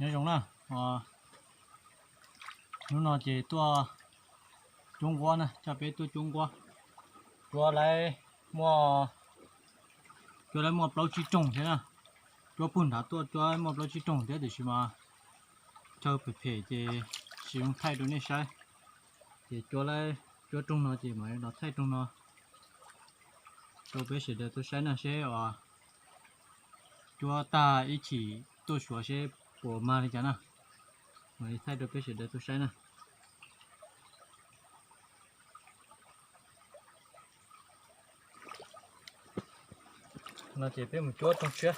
Nyob zoo na, hnub no ces tuaj cuab nquab na, coj peb tuaj cuab nquab. Cuab lawv muaj, cuab lawv muaj plaub tsib rooj thiab na. Cuab puag nrad tuaj cuab muaj plaub tsib rooj thiab tiam sis mas chaw phem phem ces tsis zoo thaij rau nej saib. Ces cuab lawv cuab rooj no ces mam los thaij rooj no rau peb sawv daws tuaj saib na seb os. Cuab tag ib chim tuaj suav seb puas mag li cas na. Mam li thaij rau peb sawv daws tuaj saib na. No ces peb mus cuab rooj tshiab.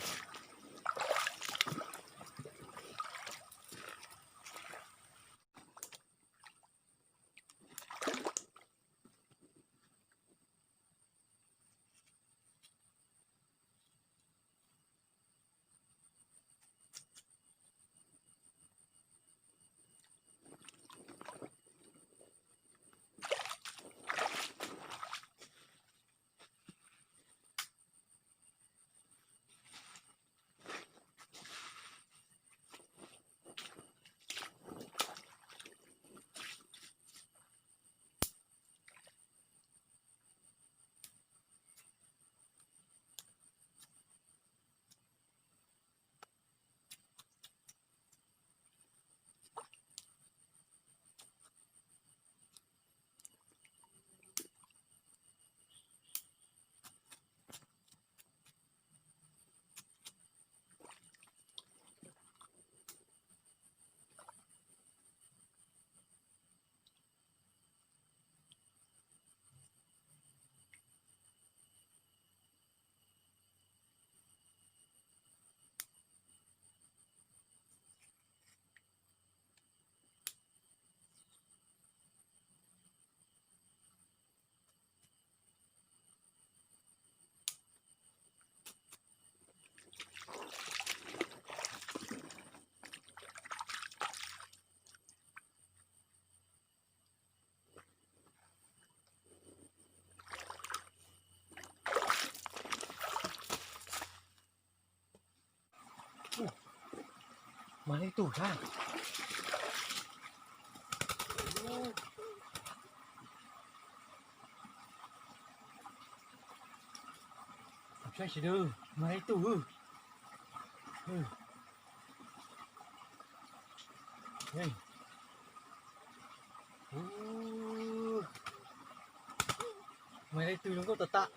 Mag ib tug sab. Saib sawv daws, mag ib tug. Mag ib tug zoo nkauj tas tas.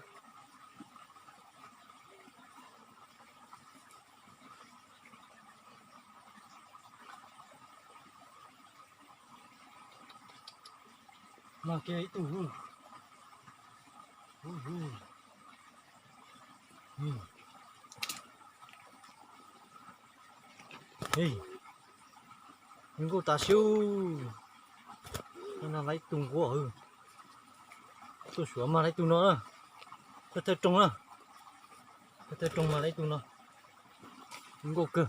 Mag kiag ib tug. Zoo nkauj tas siab. Mag ib tug nquab. Tuaj suav mag ib tug no na. Thawj thawj rooj na. Thawj thawj rooj mag ib tug no. Zoo nkauj kawg.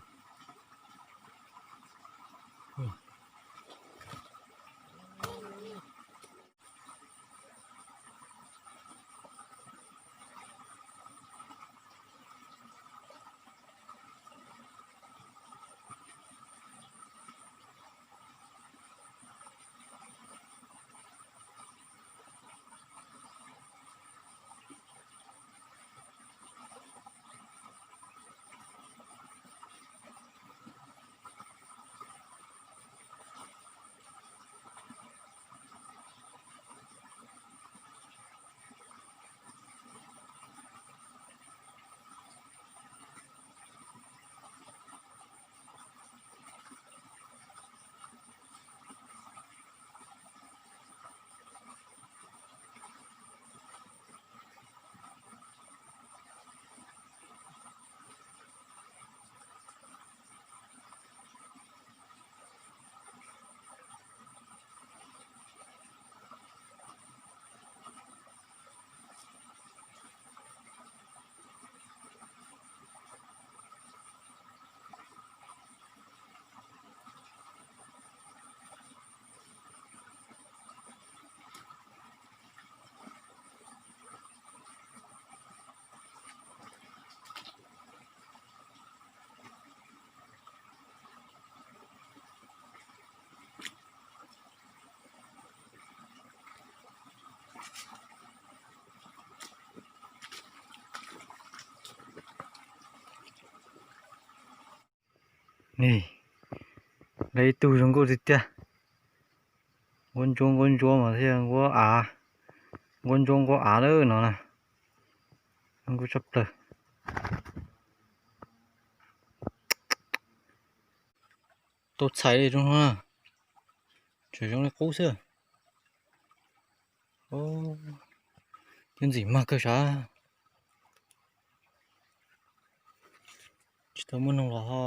Nis, lawv ib tug zoo nkauj tiag tiag. Nquab ntsuab nquab ntsuab mas thiaj nquab av, nquab ntsuab nquab av lawm no na. Zoo nkauj tshaj plaws. Tau txhais li zoo no na, tseem zoo li qub xwb. Twb ntxim mag kawg sav. Tsis tau muaj noog los ho.